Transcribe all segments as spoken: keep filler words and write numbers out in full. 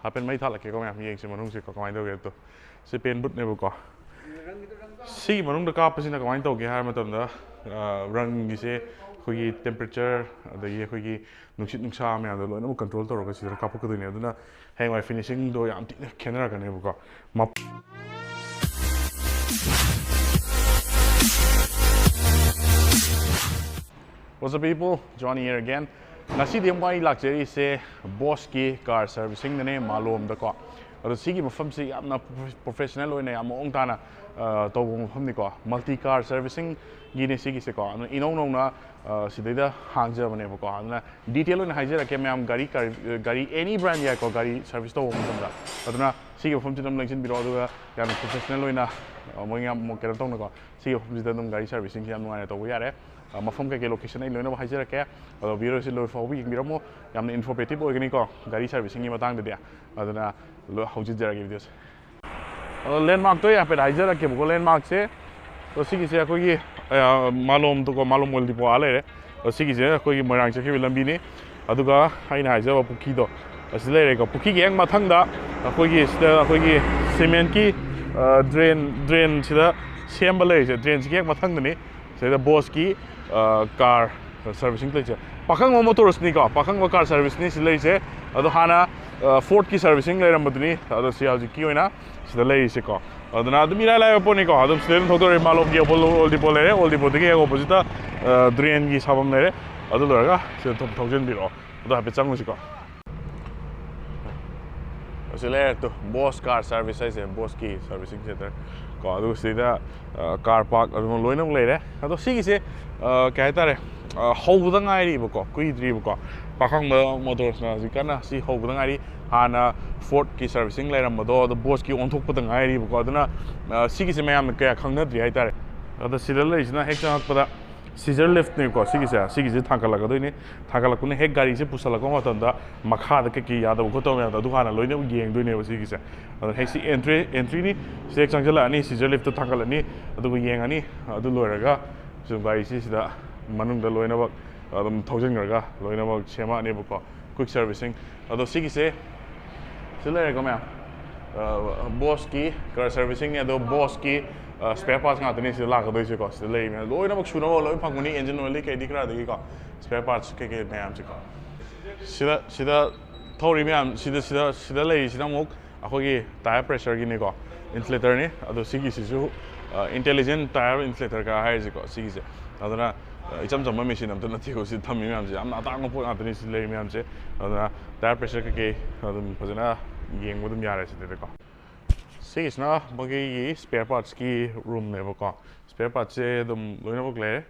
ꯍꯥꯏꯐꯦꯠ ꯃꯩ ꯊꯥꯜꯂꯛꯀꯦꯀꯣ ꯃꯌꯥꯝ, ꯌꯦꯡꯁꯤ ꯃꯅꯨꯡꯁꯦꯀꯣ ꯀꯃꯥꯏꯅ ꯇꯧꯒꯦ ꯑꯗꯣ꯫ ꯁꯤ ꯄꯦꯟ ꯕꯨꯠꯅꯦꯕꯀꯣ꯫ ꯁꯤꯒꯤ ꯃꯅꯨꯡꯗ ꯀꯥꯞꯄꯁꯤꯅ ꯀꯃꯥꯏꯅ ꯇꯧꯒꯦ ꯍꯥꯏꯕ ꯃꯇꯝꯗ, ꯑ, ꯔꯪꯒꯤꯁꯦ ꯑꯩꯈꯣꯏꯒꯤ temperature, ꯑꯗꯒꯤ ꯑꯩꯈꯣꯏꯒꯤ ꯅꯨꯡꯁꯤꯠ ꯅꯨꯡꯁꯥ ꯃꯌꯥꯝꯗꯣ ꯂꯣꯏꯅꯃꯛ control ꯇꯧꯔꯒ ꯁꯤꯗ ꯀꯥꯞꯄꯛꯀꯗꯣꯏꯅꯦ꯫ ꯑꯗꯨꯅ ꯍꯌꯦꯡꯋꯥꯏ finishingꯗꯣ ꯌꯥꯝ ꯊꯤꯅ ꯈꯦꯠꯅꯔꯛꯀꯅꯦꯕꯀꯣ꯫ ꯃꯞ- What's up, people? Johnny here again. ꯉꯁꯤꯗꯤ ꯑꯃꯨꯛ ꯑꯩ ꯂꯥꯛꯆꯔꯤꯁꯦ Boschꯀꯤ car servicingꯗꯅꯦ, ꯃꯥꯂꯣꯝꯗꯀꯣ꯫ ꯑꯗꯣ ꯁꯤꯒꯤ ꯃꯐꯝꯁꯤ ꯌꯥꯝꯅ professional ꯑꯣꯏꯅ ꯌꯥꯝ ꯃꯑꯣꯡ ꯇꯥꯅ, ꯑ, ꯇꯧꯕ ꯃꯐꯝꯅꯤꯀꯣ꯫ Multi car servicingꯒꯤꯅꯦ ꯁꯤꯒꯤꯁꯦꯀꯣ꯫ ꯑꯗꯨꯅ ꯏꯅꯧ ꯅꯧꯅ, ꯑ, ꯁꯤꯗꯩꯗ ꯍꯥꯡꯖꯕꯅꯦꯕꯀꯣ꯫ ꯑꯗꯨꯅ detail ꯑꯣꯏꯅ ꯍꯥꯏꯖꯔꯛꯀꯦ ꯃꯌꯥꯝ, ꯒꯥꯔꯤ ꯀꯔ-, ꯒꯥꯔꯤ any brand ꯌꯥꯏꯀꯣ, ꯒꯥꯔꯤ service ꯇꯧꯕ ꯃꯇꯝꯗ꯫ ꯑꯗꯨꯅ ꯁꯤꯒꯤ ꯃꯐꯝꯁꯤꯗ ꯑꯗꯨꯝ ꯂꯦꯡꯁꯤꯟꯕꯤꯔꯣ, ꯑꯗꯨꯒ ꯌꯥꯝꯅ professional ꯑꯣꯏꯅ, ꯑ, ꯃꯣꯏ ꯌꯥꯝ ꯀꯩꯅꯣ ꯇꯧꯅꯀꯣ꯫ ꯁꯤꯒꯤ ꯃꯐꯝꯁꯤꯗ ꯑꯗꯨꯝ ꯒꯥꯔꯤ servicingꯁꯦ ꯌꯥꯝ ꯅꯨꯡꯉꯥꯏꯅ ꯇꯧꯕ ꯌꯥꯔꯦ꯫ ꯑ, ꯃꯐꯝ ꯀꯩꯀꯩ location ꯑꯩ ꯂꯣꯏꯅꯃꯛ ꯍꯥꯏꯖꯔꯛꯀꯦ꯫ ꯑꯗꯣ videoꯁꯤ ꯂꯣꯏ ꯐꯥꯎꯕ ꯌꯦꯡꯕꯤꯔꯝꯃꯣ꯫ ꯌꯥꯝꯅ informative ꯑꯣꯏꯒꯅꯤꯀꯣ ꯒꯥꯔꯤ servicingꯒꯤ ꯃꯇꯥꯡꯗꯗꯤ꯫ ꯑꯗꯨꯅ ꯂꯣꯏ ꯍꯧꯖꯤꯟꯖꯔꯒꯦ videoꯁꯦ꯫ ꯑꯗꯣ landmarkꯇꯣ ꯑꯩ ꯍꯥꯏꯐꯦꯠ ꯍꯥꯏꯖꯔꯛꯀꯦꯕꯀꯣ꯫ Landmarkꯁꯦ, ꯑꯗꯣ ꯁꯤꯒꯤꯁꯦ ꯑꯩꯈꯣꯏꯒꯤ, ꯑ, ꯃꯥꯂꯣꯝꯗꯀꯣ, ꯃꯥꯂꯣꯝ oil depot ꯑꯥ ꯂꯩꯔꯦ꯫ ꯑꯗꯣ ꯁꯤꯒꯤꯁꯦ ꯑꯩꯈꯣꯏꯒꯤ ꯃꯣꯏꯔꯥꯡ ꯆꯠꯈꯤꯕ ꯂꯝꯕꯤꯅꯤ꯫ ꯑꯗꯨꯒ ꯑꯩꯅ ꯍꯥꯏꯖꯕ ꯄꯨꯈ꯭ꯔꯤꯗꯣ ꯑꯁꯤ ꯂꯩꯔꯦꯀꯣ꯫ ꯄꯨꯈ꯭ꯔꯤꯒꯤ ꯍꯦꯛ ꯃꯊꯪꯗ ꯑꯩꯈꯣꯏꯒꯤ ꯁꯤꯗ ꯑꯩꯈꯣꯏꯒꯤ cementꯀꯤ, ꯑ, drain, drain ꯁꯤꯗ ꯁꯦꯝꯕ ꯂꯩꯔꯤꯁꯦ, drainꯁꯤꯒꯤ ꯍꯦꯛ ꯃꯊꯪꯗꯅꯤ꯫ ꯁꯤꯗ Boschꯀꯤ, ꯑ, car servicing ꯂꯩꯁꯦ꯫ ꯄꯥꯈꯪꯕ Motorsꯅꯤꯀꯣ, ꯄꯥꯈꯪꯕ car serviceꯅꯤ ꯁꯤ ꯂꯩꯁꯦ꯫ ꯑꯗꯣ ꯍꯥꯟꯅ, ꯑ, Fordꯀꯤ servicing ꯂꯩꯔꯝꯕꯗꯨꯅꯤ, ꯑꯗꯣ ꯁꯤ ꯍꯧꯖꯤꯛꯀꯤ ꯑꯣꯏꯅ ꯁꯤꯗ ꯂꯩꯔꯤꯁꯦꯀꯣ꯫ ꯑꯗꯨꯅ ꯑꯗꯨꯝ ꯏꯔꯥꯏ ꯂꯥꯏꯕ ꯄꯣꯠꯅꯤꯀꯣ꯫ ꯑꯗꯨꯝ ꯁꯤꯗ ꯑꯗꯨꯝ ꯊꯧꯗꯣꯔꯛꯑꯦ, ꯃꯥꯂꯣꯝꯒꯤ oil, oil depot ꯂꯩꯔꯦ, oil depotꯗꯒꯤ ꯍꯦꯛ oppositeꯇ, ꯑ, drainꯒꯤ ꯁꯥꯐꯝ ꯂꯩꯔꯦ꯫ ꯑꯗꯨ ꯂꯣꯏꯔꯒ ꯁꯤꯗ ꯊꯧ-, ꯊꯧꯖꯤꯟꯕꯤꯔꯛꯑꯣ꯫ ꯑꯗꯣ ꯍꯥꯏꯐꯦꯠ ꯆꯪꯉꯨꯁꯤꯀꯣ꯫ ꯑꯁꯤ ꯂꯩꯔꯦ ꯇꯨ, Bosch car service ꯍꯥꯏꯁꯦ, Boschꯀꯤ servicing centre ꯀꯣ꯫ ꯑꯗꯨꯒ ꯁꯤꯗ, ꯑ, car park ꯑꯗꯨꯝ ꯂꯣꯏꯅꯃꯛ ꯂꯩꯔꯦ꯫ ꯑꯗꯣ ꯁꯤꯒꯤꯁꯦ, ꯑ, ꯀꯩ ꯍꯥꯏꯇꯥꯔꯦ, ꯑ, ꯍꯧꯕꯗ ꯉꯥꯏꯔꯤꯕꯀꯣ, ꯀꯨꯏꯗ꯭ꯔꯤꯕꯀꯣ꯫ ꯄꯥꯈꯪꯕ Motorsꯅ ꯍꯧꯖꯤꯛ ꯀꯟꯅ ꯁꯤ ꯍꯧꯕꯗ ꯉꯥꯏꯔꯤ꯫ ꯍꯥꯟꯅ Fordꯀꯤ servicing ꯂꯩꯔꯝꯕꯗꯣ, ꯑꯗꯣ Boschꯀꯤ ꯑꯣꯟꯊꯣꯛꯄꯗ ꯉꯥꯏꯔꯤꯕꯀꯣ꯫ ꯑꯗꯨꯅ, ꯑ, ꯁꯤꯒꯤꯁꯦ ꯃꯌꯥꯝꯅ ꯀꯌꯥ ꯈꯪꯅꯗ꯭ꯔꯤ ꯍꯥꯏꯇꯥꯔꯦ꯫ ꯑꯗꯣ ꯁꯤꯗ ꯂꯩꯔꯤꯁꯤꯅ ꯍꯦꯛ ꯆꯪꯉꯛꯄꯗ scissor liftꯅꯦꯀꯣ꯫ ꯁꯤꯒꯤꯁꯦ, ꯁꯤꯒꯤꯁꯦ ꯊꯥꯡꯒꯠꯂꯛꯀꯗꯣꯏꯅꯤ꯫ ꯊꯥꯡꯒꯠꯂꯛꯄꯅ ꯍꯦꯛ ꯒꯥꯔꯤꯁꯦ ꯄꯨꯁꯜꯂꯛꯄ ꯃꯇꯝꯗ ꯃꯈꯥꯗ ꯀꯩꯀꯩ ꯌꯥꯗꯕ ꯈꯣꯠꯇꯕ ꯃꯌꯥꯝꯗꯣ ꯑꯗꯨ ꯍꯥꯟꯅ ꯂꯣꯏꯅꯃꯛ ꯌꯦꯡꯗꯣꯏꯅꯦꯕ ꯁꯤꯒꯤꯁꯦ꯫ ꯑꯗꯨꯅ ꯍꯦꯛ ꯁꯤ entry, entryꯅꯤ, ꯁꯤ ꯍꯦꯛ ꯆꯪꯁꯤꯜꯂꯛꯑꯅꯤ, scissor liftꯇ ꯊꯥꯡꯒꯠꯂꯅꯤ, ꯑꯗꯨꯒ ꯌꯦꯡꯉꯅꯤ꯫ ꯑꯗꯨ ꯂꯣꯏꯔꯒ ꯁꯨꯝ ꯒꯥꯔꯤꯁꯤ ꯁꯤꯗ ꯃꯅꯨꯡꯗ ꯂꯣꯏꯅꯃꯛ ꯑꯗꯨꯝ ꯊꯧꯖꯤꯟꯈ꯭ꯔꯒ ꯂꯣꯏꯅꯃꯛ ꯁꯦꯝꯃꯛꯑꯅꯦꯕꯀꯣ, quick servicing꯫ ꯑꯗꯣ ꯁꯤꯒꯤꯁꯦ ꯁꯤꯗ ꯂꯩꯔꯦꯀꯣ ꯃꯌꯥꯝ꯫ ꯕꯣꯁꯀꯤ ꯀꯥꯔ ꯁꯔꯚꯤꯁꯤꯡꯅꯤ, ꯑꯗꯣ ꯕꯣꯁꯀꯤ ꯁ꯭ꯄꯦꯌꯔ ꯄꯥꯔꯠꯁ ꯉꯥꯛꯇꯅꯤ ꯁꯤꯗ ꯂꯥꯛꯀꯗꯣꯏꯁꯦꯀꯣ꯫ ꯁꯤꯗ ꯂꯩꯔꯤ ꯃꯌꯥꯝ ꯂꯣꯏꯅꯃꯛ ꯁꯨꯅꯕ ꯂꯣꯏ ꯐꯪꯒꯅꯤ, ꯏꯟꯖꯤꯟ ꯑꯣꯏꯜꯗꯤ ꯀꯩꯗꯤ ꯀꯔꯥꯗꯒꯤꯀꯣ꯫ ꯁ꯭ꯄꯦꯌꯔ ꯄꯥꯔꯠꯁ ꯀꯩꯀꯩ ꯃꯌꯥꯝꯁꯦꯀꯣ꯫ ꯁꯤꯗ ꯁꯤꯗ ꯊꯧꯔꯤ ꯃꯌꯥꯝ ꯁꯤꯗ ꯁꯤꯗ ꯁꯤꯗ ꯂꯩꯔꯤꯁꯤꯅ ꯑꯃꯨꯛ ꯑꯩꯈꯣꯏꯒꯤ ꯇꯥꯌꯔ ꯄ꯭ꯔꯦꯁꯔꯒꯤꯅꯤꯀꯣ, ꯏꯟꯁꯨꯂꯦꯇꯔꯅꯤ꯫ ꯑꯗꯣ ꯁꯤꯒꯤꯁꯤꯁꯨ ꯏꯟꯇꯦꯂꯤꯖꯦꯟ ꯇꯥꯌꯔ ꯏꯟꯁꯨꯂꯦꯇꯔꯒ ꯍꯥꯏꯔꯤꯁꯤꯀꯣ ꯁꯤꯒꯤꯁꯦ꯫ ꯑꯗꯨꯅ ꯏꯆꯝ ꯆꯝꯕ ꯃꯦꯆꯤꯟ ꯑꯝꯇ ꯅꯠꯇꯦꯀꯣ ꯁꯤꯗ ꯊꯝꯃꯤ ꯃꯌꯥꯝꯁꯦ, ꯌꯥꯝꯅ ꯑꯇꯥꯡꯕ ꯄꯣꯠ ꯉꯥꯛꯇꯅꯤ ꯁꯤꯗ ꯂꯩꯔꯤ ꯃꯌꯥꯝꯁꯦ꯫ ꯑꯗꯨꯅ ꯇꯥꯌꯔ ꯄ꯭ꯔꯦꯁꯔ ꯀꯩꯀꯩ ꯑꯗꯨꯝ ꯐꯖꯅ ꯌꯦꯡꯕ ꯑꯗꯨꯝ ꯌꯥꯔꯦ ꯁꯤꯗꯗꯤꯀꯣ꯫ ꯁꯤꯒꯤꯁꯤꯅ ꯃꯈꯣꯏꯒꯤ ꯁ꯭ꯄꯦꯌꯔ ꯄꯥꯔꯠꯁꯀꯤ ꯔꯨꯝꯅꯦꯕꯀꯣ꯫ ꯁ꯭ꯄꯦꯌꯔ ꯄꯥꯔꯠꯁꯦ ꯑꯗꯨꯝ ꯂꯣꯏꯅꯃꯛ ꯂꯩꯔꯦ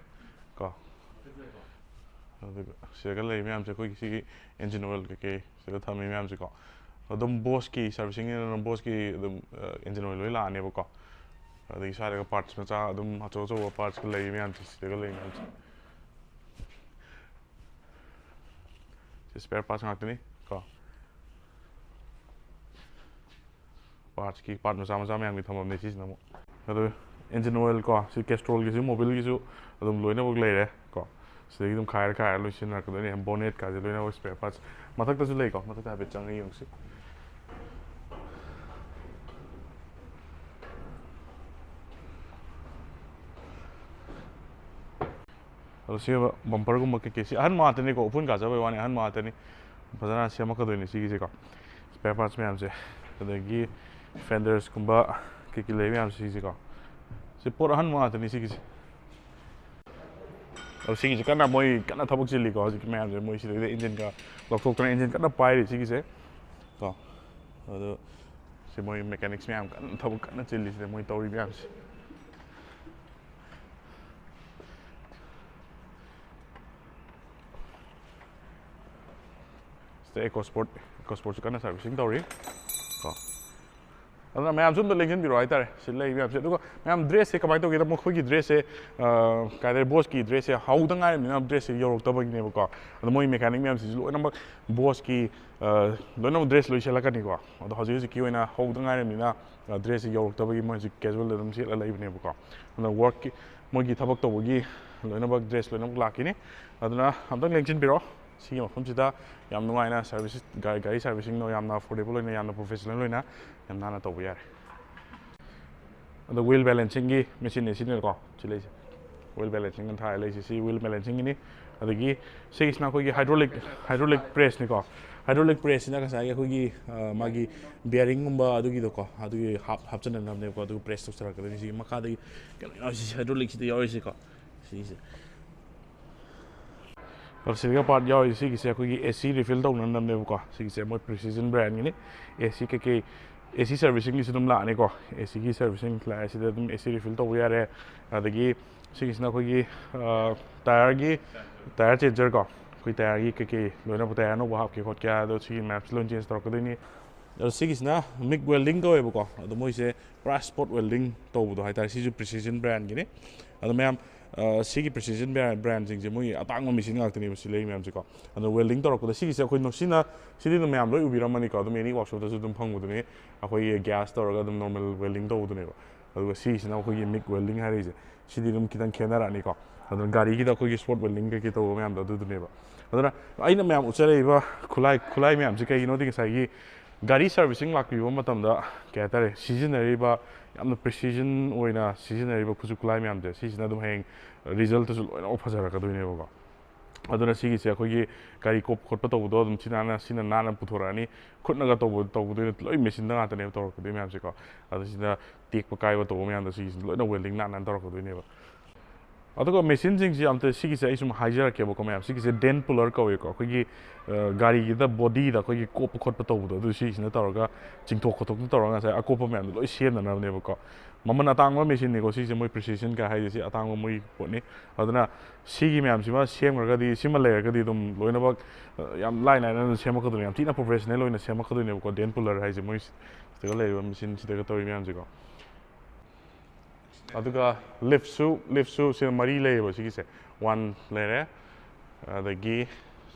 ꯀꯣ꯫ ꯑꯗꯨꯒ ꯁꯤꯗꯒ ꯂꯩ ꯃꯌꯥꯝꯁꯦ ꯑꯩꯈꯣꯏꯒꯤ ꯁꯤꯒꯤ ꯏꯟꯖꯤꯟ ꯑꯣꯏꯜ ꯀꯩꯀꯩ ꯁꯤꯗ ꯊꯝꯃꯤ ꯃꯌꯥꯝꯁꯦꯀꯣ꯫ ꯑꯗꯨꯝ ꯕꯣꯁꯀꯤ ꯁꯥꯔꯚꯤꯁꯤꯡꯅꯤꯅ ꯑꯗꯨꯝ ꯕꯣꯁꯀꯤ ꯑꯗꯨꯝ ꯏꯟꯖꯤꯟ ꯑꯣꯏꯜ ꯂꯣꯏ ꯂꯥꯛꯑꯅꯦꯕꯀꯣ꯫ ꯑꯗꯒꯤ ꯁ꯭ꯋꯥꯏꯗꯒ ꯄꯥꯔꯠꯁ ꯃꯆꯥ ꯑꯗꯨꯝ ꯑꯆꯧ ꯑꯆꯧꯕ ꯄꯥꯔꯠꯁꯀ ꯂꯩꯔꯤ ꯃꯌꯥꯝꯁꯦ ꯁꯤꯗꯒ ꯂꯩ ꯃꯌꯥꯝꯁꯦ꯫ ꯁꯤ ꯁ꯭ꯄꯦꯌꯔ ꯄꯥꯔꯠꯁ ꯉꯥꯛꯇꯅꯤ ꯀꯣ꯫ ꯄꯥꯔꯠꯁꯀꯤ ꯄꯥꯔꯠ ꯃꯆꯥ ꯃꯆꯥ ꯃꯌꯥꯝꯒꯤ ꯊꯝꯐꯝꯅꯦ ꯁꯤꯁꯤꯅ ꯑꯃꯨꯛ꯫ ꯑꯗꯨ ꯏꯟꯖꯤꯟ ꯑꯣꯏꯜ ꯀꯣ, ꯁꯤ ꯀꯦꯁꯇ꯭ꯔꯣꯜꯒꯤꯁꯨ ꯃꯣꯕꯤꯜꯒꯤꯁꯨ ꯑꯗꯨꯝ ꯂꯣꯏꯅꯃꯛ ꯂꯩꯔꯦ ꯀꯣ꯫ ꯁꯤꯗꯒꯤ ꯑꯗꯨꯝ ꯈꯥꯏꯔ ꯈꯥꯏꯔ ꯂꯣꯏ ꯁꯤꯖꯤꯟꯅꯔꯛꯀꯗꯣꯏꯅꯦ꯫ ꯕꯣꯅꯦꯠꯀꯥꯁꯦ ꯂꯣꯏꯅꯃꯛ ꯁ꯭ꯄꯦꯌꯔ ꯄꯥꯔꯠꯁ ꯃꯊꯛꯇꯁꯨ ꯂꯩꯀꯣ꯫ ꯃꯊꯛꯇ ꯍꯥꯏꯐꯦꯠ ꯆꯪꯉ ꯌꯦꯡꯁꯤ꯫ ꯑꯗꯣ ꯁꯤ ꯕꯝꯄꯔꯒꯨꯝꯕ ꯀꯩꯀꯩ ꯁꯤ ꯑꯍꯟꯕ ꯉꯥꯛꯇꯅꯤꯀꯣ, ꯎꯐꯨꯟ ꯀꯥꯖꯕꯩ ꯋꯥꯅꯤ, ꯑꯍꯟꯕ ꯉꯥꯛꯇꯅꯤ꯫ ꯐꯖꯅ ꯁꯦꯝꯃꯛꯀꯗꯣꯏꯅꯤ ꯁꯤꯒꯤꯁꯦꯀꯣ꯫ ꯁ꯭ꯄꯦꯌꯔ ꯄꯥꯔꯠꯁ ꯃꯌꯥꯝꯁꯦ, ꯑꯗꯒꯤ ꯐꯦꯟꯗꯔꯁꯀꯨꯝꯕ ꯀꯩꯀꯩ ꯂꯩ ꯃꯌꯥꯝꯁꯦ ꯁꯤꯒꯤꯁꯦꯀꯣ꯫ ꯁꯤ ꯄꯣꯠ ꯑꯍꯟꯕ ꯉꯥꯛꯇꯅꯤ ꯁꯤꯒꯤꯁꯦ꯫ ꯑꯗꯣ ꯁꯤꯒꯤꯁꯦ ꯀꯟꯅ ꯃꯣꯏ ꯀꯟꯅ ꯊꯕꯛ ꯆꯤꯜꯂꯤꯀꯣ ꯍꯧꯖꯤꯛꯀꯤ ꯃꯌꯥꯝꯁꯦ꯫ ꯃꯣꯏ ꯁꯤꯗꯩꯗ ꯏꯟꯖꯤꯟꯒ ꯂꯧꯊꯣꯛꯇꯅ ꯏꯟꯖꯤꯟ ꯀꯟꯅ ꯄꯥꯏꯔꯤ ꯁꯤꯒꯤꯁꯦ ꯀꯣ꯫ ꯑꯗꯣ ꯁꯤ ꯃꯣꯏ ꯃꯦꯀꯥꯅꯤꯛꯁ ꯃꯌꯥꯝ ꯀꯟꯅ ꯊꯕꯛ ꯀꯟꯅ ꯆꯤꯜꯂꯤ ꯁꯤꯗ ꯃꯣꯏ ꯇꯧꯔꯤ ꯃꯌꯥꯝꯁꯦ꯫ ꯁꯤꯗ ꯏꯀꯣ ꯁ꯭ꯄꯣꯔꯠ, ꯏꯀꯣ ꯁ꯭ꯄꯣꯔꯠꯁꯨ ꯀꯟꯅ ꯁꯥꯔꯚꯤꯁꯤꯡ ꯇꯧꯔꯤ ꯀꯣ꯫ ꯑꯗꯨꯅ ꯃꯌꯥꯝꯁꯨ ꯑꯝꯇ ꯂꯦꯡꯁꯤꯟꯕꯤꯔꯣ ꯍꯥꯏꯇꯥꯔꯦ ꯁꯤ ꯂꯩ ꯃꯌꯥꯝꯁꯦ꯫ ꯑꯗꯨꯒ ꯃꯌꯥꯝ ꯗ꯭ꯔꯦꯁꯁꯦ ꯀꯃꯥꯏꯅ ꯇꯧꯒꯦꯗ, ꯃꯈꯣꯏꯒꯤ ꯗ꯭ꯔꯦꯁꯁꯦ ꯀꯥꯏꯗꯩ ꯕꯣꯁꯀꯤ ꯗ꯭ꯔꯦꯁꯁꯦ ꯍꯧꯗ ꯉꯥꯏꯔꯕꯅꯤꯅ ꯗ꯭ꯔꯦꯁꯁꯦ ꯌꯧꯔꯛꯇꯕꯒꯤꯅꯦꯕꯀꯣ꯫ ꯑꯗꯣ ꯃꯣꯏ ꯃꯦꯀꯥꯅꯤꯛ ꯃꯌꯥꯝꯁꯤꯁꯨ ꯂꯣꯏꯅꯃꯛ ꯕꯣꯁꯀꯤ ꯂꯣꯏꯅꯃꯛ ꯗ꯭ꯔꯦꯁ ꯂꯣꯏ ꯁꯦꯠꯂꯛꯀꯅꯤꯀꯣ꯫ ꯑꯗꯣ ꯍꯧꯖꯤꯛ ꯍꯧꯖꯤꯛꯀꯤ ꯑꯣꯏꯅ ꯍꯧꯗ ꯉꯥꯏꯔꯕꯅꯤꯅ ꯗ꯭ꯔꯦꯁꯁꯦ ꯌꯧꯔꯛꯇꯕꯒꯤ ꯃꯣꯏ ꯍꯧꯖꯤꯛ ꯀꯦꯖꯨꯋꯦꯜꯗ ꯑꯗꯨꯝ ꯁꯦꯠꯂ ꯂꯩꯕꯅꯦꯕꯀꯣ꯫ ꯑꯗꯨꯅ ꯋꯥꯔꯛꯀꯤ ꯃꯣꯏꯒꯤ ꯊꯕꯛ ꯇꯧꯕꯒꯤ ꯂꯣꯏꯅꯃꯛ ꯗ꯭ꯔꯦꯁ ꯂꯣꯏꯅꯃꯛ ꯂꯥꯛꯈꯤꯅꯤ꯫ ꯑꯗꯨꯅ ꯑꯝꯇꯪ ꯂꯦꯡꯁꯤꯟꯕꯤꯔꯣ꯫ ꯁꯤꯒꯤ ꯃꯐꯝꯁꯤꯗ ꯌꯥꯝ ꯅꯨꯡꯉꯥꯏꯅ ꯁꯥꯔꯚꯤꯁ, ꯒꯥꯔꯤ ꯁꯥꯔꯚꯤꯁꯤꯡꯗꯣ ꯌꯥꯝꯅ ꯑꯦꯐꯣꯔꯗꯦꯕꯜ ꯑꯣꯏꯅ, ꯌꯥꯝꯅ ꯄ꯭ꯔꯣꯐꯦꯁꯅꯦꯜ ꯑꯣꯏꯅ ꯌꯥꯝ ꯅꯥꯟꯅ ꯇꯧꯕ ꯌꯥꯔꯦ꯫ ꯑꯗꯣ ꯋꯤꯜ ꯕꯦꯂꯦꯟꯁꯤꯡꯒꯤ ꯃꯦꯆꯤꯟꯅꯦ ꯁꯤꯅꯦꯀꯣ, ꯁꯤ ꯂꯩꯁꯦ꯫ ꯋꯤꯜ ꯕꯦꯂꯦꯟꯁꯤꯡ ꯊꯥꯔ ꯂꯩꯁꯦ, ꯁꯤ ꯋꯤꯜ ꯕꯦꯂꯦꯟꯁꯤꯡꯒꯤꯅꯤ꯫ ꯑꯗꯒꯤ ꯁꯤꯒꯤꯁꯤꯅ ꯑꯩꯈꯣꯏꯒꯤ ꯍꯥꯏꯗ꯭ꯔꯣꯂꯤꯛ, ꯍꯥꯏꯗ꯭ꯔꯣꯂꯤꯛ ꯄ꯭ꯔꯦꯁꯅꯤꯀꯣ꯫ ꯍꯥꯏꯗ꯭ꯔꯣꯂꯤꯛ ꯄ꯭ꯔꯦꯁꯁꯤꯅ ꯉꯁꯥꯏꯒꯤ ꯑꯩꯈꯣꯏꯒꯤ, ꯑ, ꯃꯥꯒꯤ ꯕꯤꯌꯥꯔꯤꯡꯒꯨꯝꯕ ꯑꯗꯨꯒꯤꯗꯣꯀꯣ, ꯑꯗꯨꯒꯤ ꯍꯥꯞ-, ꯍꯥꯞꯆꯟꯅꯅꯕꯅꯦꯕꯀꯣ꯫ ꯑꯗꯨꯒ ꯄ꯭ꯔꯦꯁ ꯇꯧꯖꯔꯛꯀꯗꯣꯏꯅꯤ꯫ ꯁꯤꯒꯤ ꯃꯈꯥꯗꯒꯤ ꯀꯩꯅꯣ ꯌꯥꯎꯔꯤꯁꯤ, ꯍꯥꯏꯗ꯭ꯔꯣꯂꯤꯛꯁꯤꯗ ꯌꯥꯎꯔꯤꯁꯤꯀꯣ, ꯁꯤꯁꯦ꯫ ꯁꯤꯗꯒ ꯄꯥꯔꯠ ꯌꯥꯎꯔꯤꯁꯦ, ꯁꯤꯒꯤꯁꯦ ꯑꯩꯈꯣꯏꯒꯤ ꯑꯦ ꯁꯤ ꯔꯤꯐꯤꯜ ꯇꯧꯅꯅꯕꯅꯦꯕꯀꯣ꯫ ꯁꯤꯒꯤꯁꯦ ꯃꯣꯏ ꯄ꯭ꯔꯤꯁꯤꯖꯟ ꯕ꯭ꯔꯥꯟꯒꯤꯅꯤ꯫ ꯑꯦ ꯁꯤ ꯀꯩꯀꯩ, ꯑꯦ ꯁꯤ ꯁꯥꯔꯚꯤꯁꯤꯡꯒꯤꯁꯨ ꯑꯗꯨꯝ ꯂꯥꯛꯑꯅꯤꯀꯣ꯫ ꯑꯦ ꯁꯤꯒꯤ ꯁꯥꯔꯚꯤꯁꯤꯡ ꯂꯥꯛꯑꯦ, ꯁꯤꯗ ꯑꯗꯨꯝ ꯑꯦ ꯁꯤ ꯔꯤꯐꯤꯜ ꯇꯧꯕ ꯌꯥꯔꯦ꯫ ꯑꯗꯒꯤ ꯁꯤꯒꯤꯁꯤꯅ ꯑꯩꯈꯣꯏꯒꯤ, ꯑ, ꯇꯥꯌꯔꯒꯤ, ꯇꯥꯌꯔ ꯆꯦꯟꯖꯔ ꯀꯣ꯫ ꯑꯩꯈꯣꯏ ꯇꯥꯌꯔꯒꯤ ꯀꯩꯀꯩ ꯂꯣꯏꯅ, ꯇꯥꯌꯔ ꯑꯅꯧꯕ ꯍꯥꯞꯀꯦ ꯈꯣꯠꯀꯦ ꯍꯥꯏꯗꯣ ꯁꯤꯒꯤ ꯃꯦꯞꯁꯦ ꯂꯣꯏꯅ ꯆꯦꯟꯖ ꯇꯧꯔꯛꯀꯗꯣꯏꯅꯤ꯫ ꯑꯗꯣ ꯁꯤꯒꯤꯁꯤꯅ ꯃꯤꯛ ꯋꯦꯜꯗꯤꯡ ꯀꯧꯋꯦꯕꯀꯣ꯫ ꯑꯗꯣ ꯃꯣꯏꯁꯦ ꯄꯨꯔꯥ ꯁ꯭ꯄꯣꯠ ꯋꯦꯜꯗꯤꯡ ꯇꯧꯕꯗꯣ ꯍꯥꯏꯇꯥꯔꯦ꯫ ꯁꯤꯁꯨ ꯄ꯭ꯔꯤꯁꯤꯖꯟ ꯕ꯭ꯔꯥꯟꯒꯤꯅꯤ꯫ ꯑꯗꯣ ꯃꯌꯥꯝ, ꯑ, ꯁꯤꯒꯤ ꯄ꯭ꯔꯤꯁꯤꯖꯟ ꯕ꯭ꯔꯥꯟ, ꯕ꯭ꯔꯥꯟꯁꯤꯡꯁꯦ ꯃꯣꯏꯒꯤ ꯑꯇꯥꯡꯕ ꯃꯦꯆꯤꯟ ꯉꯥꯛꯇꯅꯦꯕ ꯁꯤ ꯂꯩ ꯃꯌꯥꯝꯁꯦꯀꯣ꯫ ꯑꯗꯣ ꯋꯦꯜꯗꯤꯡ ꯇꯧꯔꯛꯄꯗ ꯁꯤꯒꯤꯁꯦ ꯑꯩꯈꯣꯏ ꯅꯣ-, ꯁꯤꯅ, ꯁꯤꯗꯤ ꯑꯗꯨꯝ ꯃꯌꯥꯝ ꯂꯣꯏ ꯎꯕꯤꯔꯝꯃꯅꯤꯀꯣ꯫ ꯑꯗꯨꯝ ꯑꯦꯅꯤ ꯋꯥꯛꯁꯣꯞꯇꯁꯨ ꯑꯗꯨꯝ ꯐꯪꯕꯗꯨꯅꯤ꯫ ꯑꯩꯈꯣꯏꯒꯤ ꯒ꯭ꯌꯥꯁ ꯇꯧꯔꯒ ꯑꯗꯨꯝ ꯅꯣꯔꯃꯦꯜ ꯋꯦꯜꯗꯤꯡ ꯇꯧꯕꯗꯨꯅꯦꯕ꯫ ꯑꯗꯨꯒ ꯁꯤꯒꯤꯁꯤꯅ ꯑꯩꯈꯣꯏꯒꯤ ꯃꯤꯛ ꯋꯦꯜꯗꯤꯡ ꯍꯥꯏꯔꯤꯁꯦ꯫ ꯁꯤꯗꯤ ꯑꯗꯨꯝ ꯈꯤꯇꯪ ꯈꯦꯠꯅꯔꯛꯑꯅꯤꯀꯣ꯫ ꯑꯗꯨꯅ ꯒꯥꯔꯤꯒꯤꯗ ꯑꯩꯈꯣꯏꯒꯤ ꯁ꯭ꯄꯣꯠ ꯋꯦꯜꯗꯤꯡ ꯀꯩꯀꯩ ꯇꯧꯕ ꯃꯌꯥꯝꯗꯣ ꯑꯗꯨꯗꯨꯅꯦꯕ꯫ ꯑꯗꯨꯅ ꯑꯩꯅ ꯃꯌꯥꯝ ꯎꯠꯆꯔꯛꯏꯕ ꯈꯨꯠꯂꯥꯏ, ꯈꯨꯠꯂꯥꯏ ꯃꯌꯥꯝꯁꯦ ꯀꯩꯒꯤꯅꯣꯗꯤ ꯉꯁꯥꯏꯒꯤ ꯒꯥꯔꯤ ꯁꯥꯔꯚꯤꯁꯤꯡ ꯂꯥꯛꯄꯤꯕ ꯃꯇꯝꯗ, ꯀꯩ ꯍꯥꯏꯇꯥꯔꯦ, ꯁꯤꯖꯤꯟꯅꯔꯤꯕ, ꯌꯥꯝꯅ ꯄ꯭ꯔꯤꯁꯤꯖꯟ ꯑꯣꯏꯅ ꯁꯤꯖꯤꯟꯅꯔꯤꯕ ꯈꯨꯠꯁꯨ ꯈꯨꯠꯂꯥꯏ ꯃꯌꯥꯝꯁꯦ, ꯁꯤꯁꯤꯅ ꯑꯗꯨꯝ ꯍꯌꯦꯡ ꯔꯤꯖꯜꯇꯁꯨ ꯂꯣꯏꯅꯃꯛ ꯐꯖꯔꯛꯀꯗꯣꯏꯅꯦꯕꯀꯣ꯫ ꯑꯗꯨꯅ ꯁꯤꯒꯤꯁꯦ ꯑꯩꯈꯣꯏꯒꯤ ꯒꯥꯔꯤ ꯀꯣꯞꯄ ꯈꯣꯠꯄ ꯇꯧꯕꯗꯣ ꯑꯗꯨꯝ ꯁꯤ ꯅꯥꯟꯅ, ꯁꯤꯅ ꯅꯥꯟꯅ ꯄꯨꯊꯣꯔꯛꯑꯅꯤ꯫ ꯈꯨꯠꯅꯒ ꯇꯧꯕ, ꯇꯧꯕꯗꯣ ꯂꯣꯏ ꯃꯦꯆꯤꯟꯗ ꯉꯥꯛꯇꯅꯦꯕ ꯇꯧꯔꯛꯀꯗꯣꯏ ꯃꯌꯥꯝꯁꯦꯀꯣ꯫ ꯑꯗꯨ ꯁꯤꯗ ꯇꯦꯛꯄ ꯀꯥꯏꯕ ꯇꯧꯕ ꯃꯌꯥꯝꯗꯣ ꯁꯤꯒꯤꯁꯤꯅ ꯂꯣꯏꯅ ꯋꯦꯜꯗꯤꯡ ꯅꯥꯟꯅ ꯇꯧꯔꯛꯀꯗꯣꯏꯅꯦꯕ꯫ ꯑꯗꯨꯒ ꯃꯦꯆꯤꯟꯁꯤꯡꯁꯤ ꯑꯝꯇ, ꯁꯤꯒꯤꯁꯦ ꯑꯩ ꯁꯨꯝ ꯍꯥꯏꯖꯔꯛꯀꯦꯕꯀꯣ ꯃꯌꯥꯝ꯫ ꯁꯤꯒꯤꯁꯦ ꯗꯦꯟꯠ ꯄꯨꯂꯔ ꯀꯧꯋꯦꯀꯣ꯫ ꯑꯩꯈꯣꯏꯒꯤ, ꯑ, ꯒꯥꯔꯤꯒꯤꯗ ꯕꯣꯗꯤꯗ ꯑꯩꯈꯣꯏꯒꯤ ꯀꯣꯞꯄ ꯈꯣꯠꯄ ꯇꯧꯕꯗꯣ, ꯑꯗꯨ ꯁꯤꯁꯤꯅ ꯇꯧꯔꯒ ꯆꯤꯡꯊꯣꯛ ꯈꯣꯠꯇꯣꯛꯇꯅ ꯇꯧꯔꯒ ꯉꯁꯥꯏ ꯑꯀꯣꯞꯄ ꯃꯌꯥꯝꯗꯣ ꯂꯣꯏ ꯁꯦꯝꯅꯅꯕꯅꯦꯕꯀꯣ꯫ ꯃꯃꯜ ꯑꯇꯥꯡꯕ ꯃꯦꯆꯤꯟꯅꯤꯀꯣ ꯁꯤꯁꯦ, ꯃꯣꯏ ꯄ꯭ꯔꯤꯁꯤꯖꯟꯒ ꯍꯥꯏꯁꯦ ꯁꯤ ꯑꯇꯥꯡꯕ ꯃꯣꯏ ꯄꯣꯠꯅꯤ꯫ ꯑꯗꯨꯅ ꯁꯤꯒꯤ ꯃꯌꯥꯝꯁꯤꯃ ꯁꯦꯝꯈ꯭ꯔꯒꯗꯤ, ꯁꯤꯃ ꯂꯩꯔꯒꯗꯤ ꯑꯗꯨꯝ ꯂꯣꯏꯅꯃꯛ, ꯑ, ꯌꯥꯝ ꯂꯥꯏ ꯂꯥꯏꯅ ꯑꯗꯨꯝ ꯁꯦꯝꯃꯛꯀꯗꯣꯏꯅꯤ, ꯌꯥꯝ ꯊꯤꯅ ꯄ꯭ꯔꯣꯐꯦꯁꯅꯦꯜ ꯑꯣꯏꯅ ꯁꯦꯝꯃꯛꯀꯗꯣꯏꯅꯦꯕꯀꯣ ꯗꯦꯟꯠ ꯄꯨꯂꯔ ꯍꯥꯏꯁꯦ, ꯃꯣꯏ ꯁꯤꯗꯒ ꯂꯩꯔꯤꯕ ꯃꯦꯆꯤꯟꯁꯤꯗꯒ ꯇꯧꯔꯤ ꯃꯌꯥꯝꯁꯦꯀꯣ꯫ ꯑꯗꯨꯒ ꯂꯤꯐꯁꯨ, ꯂꯤꯐꯁꯨ ꯁꯤꯗ ꯃꯔꯤ ꯂꯩꯌꯦꯕ ꯁꯤꯒꯤꯁꯦ꯫ ꯋꯥꯟ ꯂꯩꯔꯦ, ꯑꯗꯒꯤ